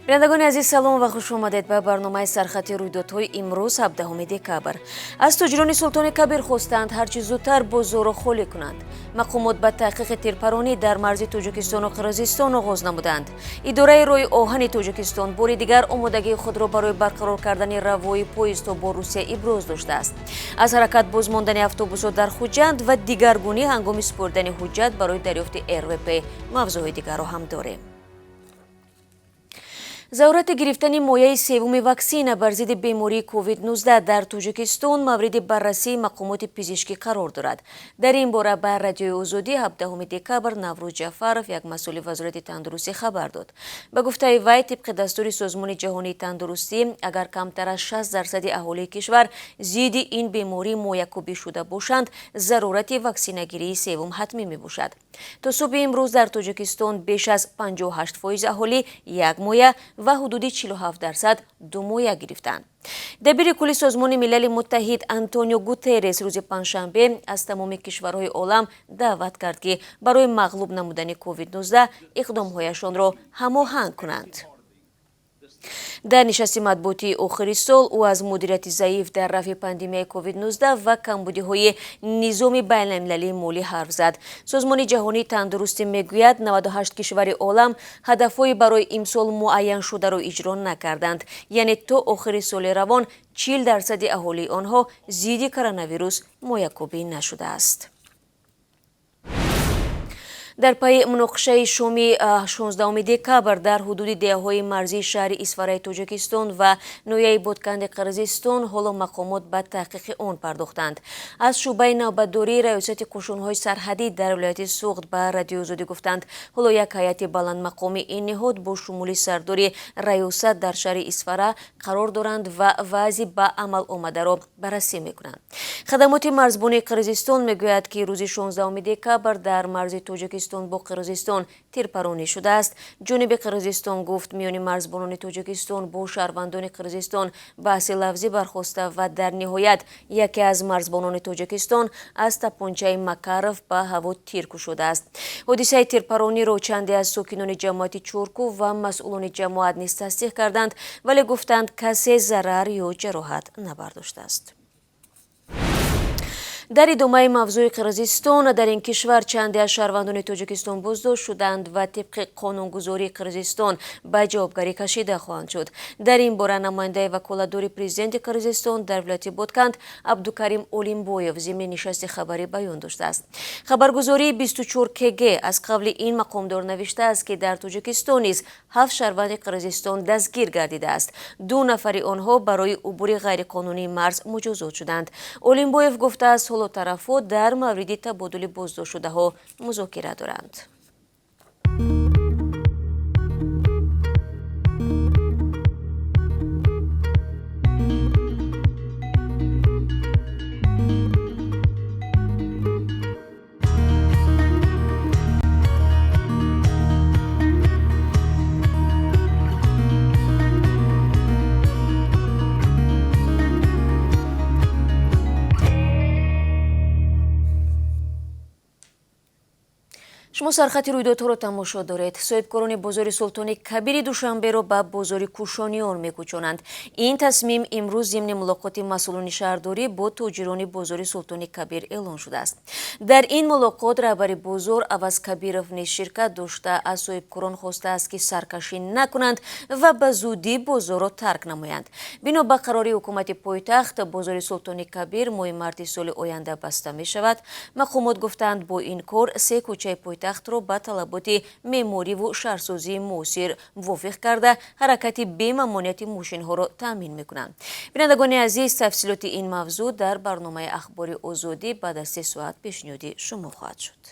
Бинандагони азиз, салом ва хуш омадед ба барномаи сархати рӯйдодҳои имрӯз, 17 декабр. Аз тоҷирони Султони Кабир хостанд, ҳарчи зудтар бозорро холӣ кунанд. Мақомот ба таҳқиқи тирпаронӣ дар марзи Тоҷикистону Қирғизистон оғоз намуданд. Идораи роҳи оҳани Тоҷикистон бори дигар омодагии худро барои барқарор кардани равои поездҳо бо Русия иброз доштааст. Аз ҳаракат бозмондани автобусҳо дар Хуҷанд ва дигаргунӣ ҳангоми супоридани ҳуҷҷат барои дарёфти РВП мавзӯъҳои дигарро ҳам дорем. Зарурати гирифтани мояи севуми ваксина бар зидди бемории COVID-19 дар Тоҷикистон мавриди баррасии мақомоти пизишкӣ қарор дорад. Дар ин бора ба Радиои Озодӣ 17 декабр Наврӯз Ҷафаров, як масъули Вазорати тандурустӣ, хабар дод. Ба гуфтаи вай, тибқи дастури Созмони ҷаҳонии тандурустӣ, агар камтар аз 60 дарсади аҳолии кишвар зидди ин беморӣ моякубӣ шуда бошанд, зарурати ваксинагирии севум ҳатмӣ мебошад. То субҳи имрӯз дар Тоҷикистон беш аз 58% аҳолӣ як моя ва ҳудуди 47% ду моя гирифтанд. Дабири кулли Созмони Милали Муттаҳид Антонио Гутеррес рӯзи панҷшанбе аз тамоми кишварҳои олам даъват кард, ки барои мағлуб намудани COVID-19 иқдомҳояшонро ҳамоҳанг кунанд. Дар нишасти матбуотии охири сол ӯ аз мудирияти заиф дар рафъи пандемияи COVID-19 ва камбудиҳои низоми байналмилалии молӣ ҳарф зад. Созмони ҷаҳонии тандурустӣ мегӯяд, 98 кишвари олам ҳадафҳои барои имсол муайяншударо иҷро накарданд, яъне то охири соли равон 40 дарсади аҳолии онҳо зидди коронавирус моякубӣ нашудааст. Дар пайи муноқишаи шоми 16 декабр дар ҳудуди деҳаҳои марзии шаҳри Исфараи Тоҷикистон ва ноҳияи Ботканди Қирғизистон ҳоло мақомот ба таҳқиқи он пардохтанд. Аз шӯъбаи навбатдории Раёсати қушунҳои сарҳадӣ дар вилояти Суғд ба Радиои Озодӣ гуфтанд, ҳоло як ҳайати баландмақоми ин ниҳод бо шумули сардори раёсат дар шаҳри Исфара қарор доранд ва вазъи ба амал омадаро баррасӣ мекунанд. Хадамоти марзбонии Қирғизистон мегӯяд, ки рӯзи 16 декабр дар марзи Тоҷикистон бо Қирғизистон тирпаронӣ шудааст. Ҷониби Қирғизистон гуфт, миёни марзбонони Тоҷикистон бо шаҳрвандони Қирғизистон баҳси лафзӣ бархоста ва дар ниҳоят яке аз марзбонони Тоҷикистон аз тапончаи Макаров ба ҳаво тир кушодааст. Ҳодисаи тирпарониро чанде аз сокинони ҷамоати Чорку ва масъулони ҷамоат низ тасдиқ карданд, вале гуфтанд, касе зарар ё ҷароҳат набардоштааст. Дар идомаи мавзӯи Қирғизистон, дар ин кишвар чанде аз шаҳрвандони Тоҷикистон боздошт шуданд ва тибқи қонунгузории Қирғизистон ба ҷавобгарӣ кашида хоҳанд шуд. Дар ин бора намояндаи ваколатдори президенти Қирғизистон дар вилояти Ботканд Абдукарим Олимбоев зимни нишасти хабарӣ баён доштааст. Хабаргузории 24 КГ аз қавли ин мақомдор навиштааст, ки дар Тоҷикистон низ ҳафт шаҳрванди Қирғизистон дастгир гардидааст. Ду нафари онҳо барои убури ғайриқонунии марз муҷозот шуданд. Олимбоев гуфтааст, ҳоло тарафҳо дар мавриди табодули боздоштшудаҳо музокира доранд. Шумо сархати рӯйдодҳоро тамошо доред. Соҳибкорони бозори Султони Кабири Душанберо ба бозори Кушониён мекӯчонанд. Ин тасмим имрӯз зимни мулоқоти масъулони шаҳрдорӣ бо тоҷирони бозори Султони Кабир эълон шудааст. Дар ин мулоқот раҳбари бозор Аваз Кабиров низ ширкат дошта, аз соҳибкорон хостааст, ки саркашӣ накунанд ва ба зудӣ бозорро тарк намоянд. Бино ба қарори ҳукумати пойтахт, бозори Султони Кабир моҳи марти соли оянда баста мешавад. Мақомот гуфтаанд, бо ин кор се кӯчаи пойтахтро ба талаботи меъмориву шаҳрсозии муосир мувофиқ карда, ҳаракати бемамониати мошинҳоро таъмин мекунанд. Бинандагони азиз, тафсилоти ин мавзӯъ дар барномаи Ахбори Озодӣ баъд аз 3 соат пешниҳоди шумо хоҳад шуд.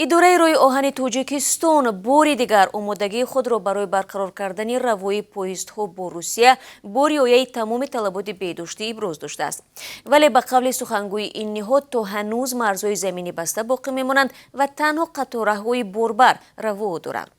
Идораи роҳи оҳани Тоҷикистон бори дигар омодагии худро барои барқарор кардани равои поездҳо бо Русия бо риояи тамоми талаботи беҳдоштӣ иброз доштааст. Вале ба қавли сухангӯи ин ниҳод, то ҳанӯз марзҳои заминӣ баста боқӣ мемонанд ва танҳо қатораҳои борбар раво доранд.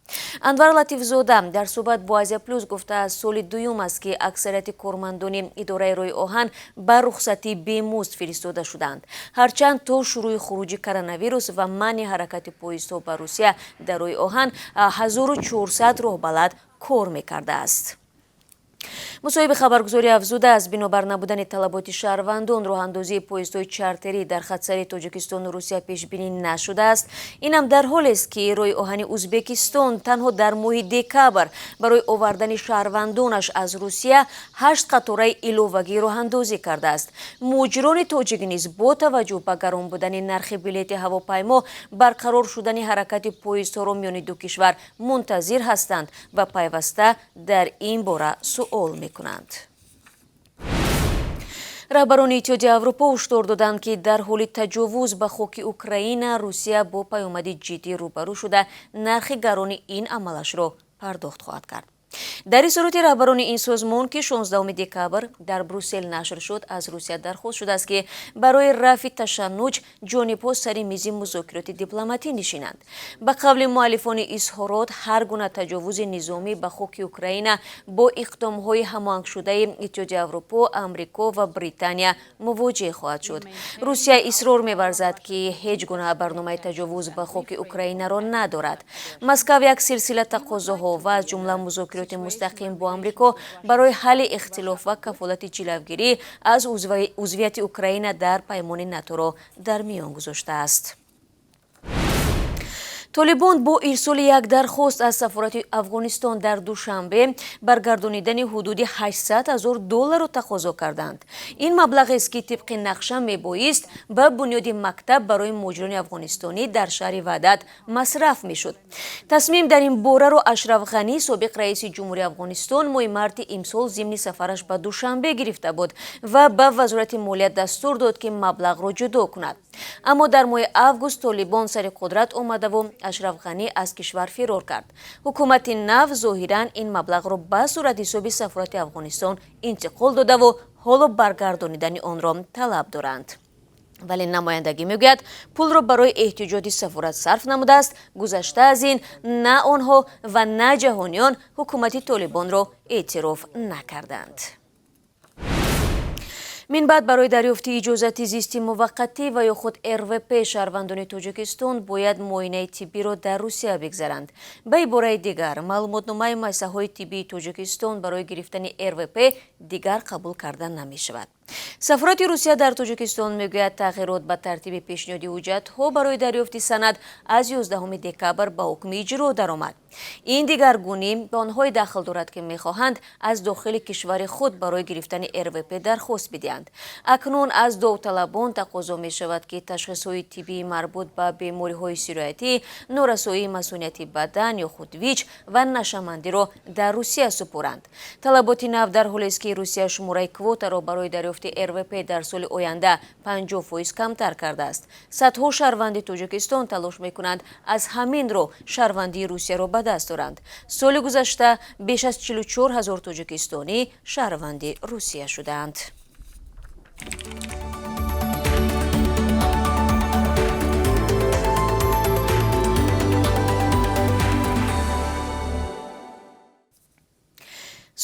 Анвар Латифзода дар суҳбат бо Азия Плюс гуфтааст, соли дуюм аст, ки аксарияти кормандони идораи роҳи оҳан ба рухсатии бемузд фиристода шуданд. Ҳарчанд то шурӯи хуруҷи коронавирус ва манъи ҳаракати поездҳо ба Русия дар роҳи оҳан 1400 роҳбалад кор мекардааст. Мусоҳиби хабаргузорӣ афзудааст, бинобар набудани талаботи шаҳрвандон роҳандозии поездҳои чартерӣ дар хатсайри Тоҷикистону Русия пешбинӣ нашудааст. Инам дар ҳолест, ки роҳи оҳани Узбекистон танҳо дар моҳи декабр барои овардани шаҳрвандонаш аз Русия 8 қатораи иловагӣ роҳандозӣ кардааст. Муҳоҷирони тоҷик низ бо таваҷҷӯҳ ба гарон будани нархи билети ҳавопаймо барқарор шудани ҳаракати поездҳоро миёни ду кишвар мунтазир ҳастанд ва пайваста дар ин бора суол мекунанд. Раҳбарони Иттиҳоди Аврупо ҳушдор доданд, ки дар ҳоли таҷовуз ба хоки Украина Русия бо паёмади ҷиддӣ рӯбарӯ шуда, нархи гарони ин амалашро пардохт хоҳад кард. Дар изҳороти раҳбарони ин созмон, ки 16 декабр дар Брюссел нашр шуд, аз Русия дархост шудааст, ки барои рафъи ташаннуҷ ҷонибҳо сари мизи музокироти дипломатӣ нишинанд. Ба қавли муаллифони изҳорот, ҳар гуна таҷовузи низомӣ ба хоки Украина бо иқдомҳои ҳамоҳангшудаи Иттиҳоди Аврупо, Амрико ва Британия мувоҷеҳ хоҳад шуд. Русия исрор меварзад, ки ҳеҷ гуна барномаи таҷовуз ба хоки Украинаро надорад. Москав як силсила тақозоҳо ва аз ҷумла музокироти мустақим бо Амрико барои ҳалли ихтилоф ва кафолати ҷилавгирӣ аз узвияти Украина дар паймони Наторо дар миён гузоштааст. Толибон бо ирсоли як дархост аз сафорати Афғонистон дар Душанбе баргардонидани ҳудуди 800 ҳазор долларро тақозо карданд. Ин маблағест, ки тибқи нақша мебоист ба бунёди мактаб барои муҳоҷирони афғонистонӣ дар шаҳри Ваҳдат масраф мешуд. Тасмим дар ин бораро Ашраф Ғанӣ, собиқ раиси ҷумҳури Афғонистон, моҳи марти имсол зимни сафараш ба Душанбе гирифта буд ва ба Вазорати молия дастур дод, ки маблағро ҷудо кунад. Аммо дар моҳи август Толибон сари қудрат омадаву Ашраф Ғанӣ аз кишвар фирор кард. Ҳукумати нав зоҳиран ин маблағро ба суратҳисоби сафорати Афғонистон интиқол додаву ҳоло баргардонидани онро талаб доранд. Вале намояндагӣ мегӯяд, пулро барои эҳтиёҷоти сафорат сарф намудааст. Гузашта аз ин, на онҳо ва на ҷаҳониён ҳукумати Толибонро эътироф накарданд. Мин баъд барои дарёфти иҷозати зисти муваққатӣ ва ё худ РВП шаҳрвандони Тоҷикистон бояд муоинаи тиббиро дар Русия бигзаранд. Ба ибораи дигар, маълумотномаи муассисаҳои тиббии Тоҷикистон барои гирифтани РВП дигар қабул карда намешавад. Сафорати Русия дар Тоҷикистон мегӯяд, тағйирот ба тартиби пешниҳоди ҳуҷҷатҳо барои дарёфти санад аз 11 декабр ба ҳукми иҷро даромад. Ин дигаргунӣ ба онҳое дахл дорад, ки мехоҳанд аз дохили кишвари худ барои гирифтани РВП дархост бидиҳанд. Акнун аз довталабон тақозо мешавад, ки ташхисҳои тиббии марбут ба бемориҳои сироятӣ, норасоии масунияти бадан ё худ ВИЧ ва нашъамандиро дар Русия супоранд. Талаботи нав дар ҳолест, ки Русия шумораи квотаро барои дарёфти РВП дар соли оянда 50% камтар кардааст. Садҳо шаҳрванди Тоҷикистон талош мекунанд аз ҳамин роҳ шаҳрвандии Русияро ба даст доранд. Соли гузашта беш аз 44 ҳазор тоҷикистонӣ шаҳрванди Русия шуданд.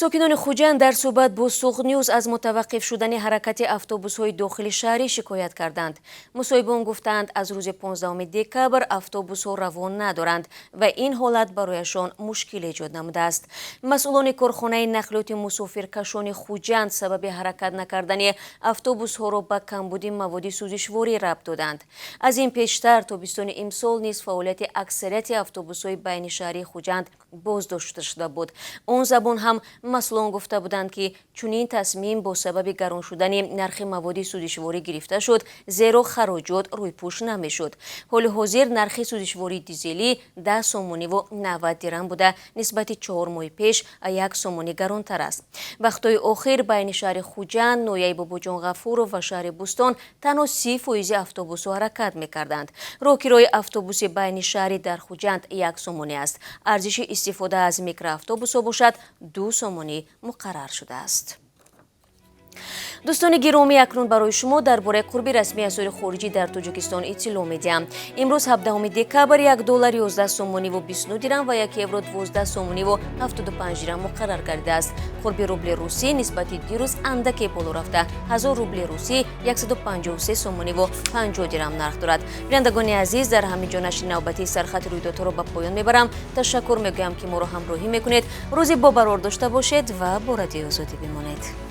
Сокинони Хуҷанд дар суҳбат бо Суғд Ньюз аз мутаваққиф шудани ҳаракати автобусҳои дохили шаҳрӣ шикоят карданд. Мусоҳибон гуфтаанд, аз рӯзи 15 декабр автобусҳо равон надоранд ва ин ҳолат барояшон мушкил эҷод намудааст. Масъулони корхонаи нақлиёти мусофиркашони Хуҷанд сабаби ҳаракат накардани автобусҳоро ба камбуди маводи сӯзишворӣ рабт доданд. Аз ин пештар тобистони имсол низ фаъолияти аксарияти автобусҳои байни шаҳрии Хуҷанд боздошта шуда буд. Он забон ҳам масъулон гуфта буданд, ки чунин тасмим бо сабаби гарон шудани нархи маводи сӯзишворӣ гирифта шуд, зеро хароҷот рӯйпӯш намешуд. Ҳоли ҳозир нархи сӯзишвории дизелӣ 10 сомониву 90 дирам буда, нисбати 4 моҳи пеш 1 сомонӣ гаронтар аст. Вақтҳои охир байни шаҳри Хуҷанд, ноҳияи Бобоҷон Ғафуров ва шаҳри Бӯстон танҳо 30% автобусҳо ҳаракат мекарданд. Роҳкирои автобуси байни шаҳрӣ дар Хуҷанд 1 сомонӣ аст. Арзиши истифода аз микроавтобусҳо бошад 2 сомонӣ муқаррар шудааст. Дӯстони гиромӣ, акнун барои шумо дар бораи қурби расмии асъори хориҷӣ дар Тоҷикистон иттилоъ медиҳам. Имрӯз, 17 декабр, 1 доллар 11 сомониву 29 дирам ва 1 евро 12 сомониву 75 дирам муқаррар гардидааст. Қурби рубли русӣ нисбати дирӯз андаке боло рафта, 1000 рубли русӣ 153 сомониву 50 дирам нарх дорад. Бинандагони азиз, дар ҳамин ҷо нашри навбатии Сархати рӯйдодҳоро ба поён мебарам. Ташаккур мегӯям, ки моро ҳамроҳӣ мекунед. Рӯзи бобарор дошта бошед ва бо Радиои Озодӣ бимонед.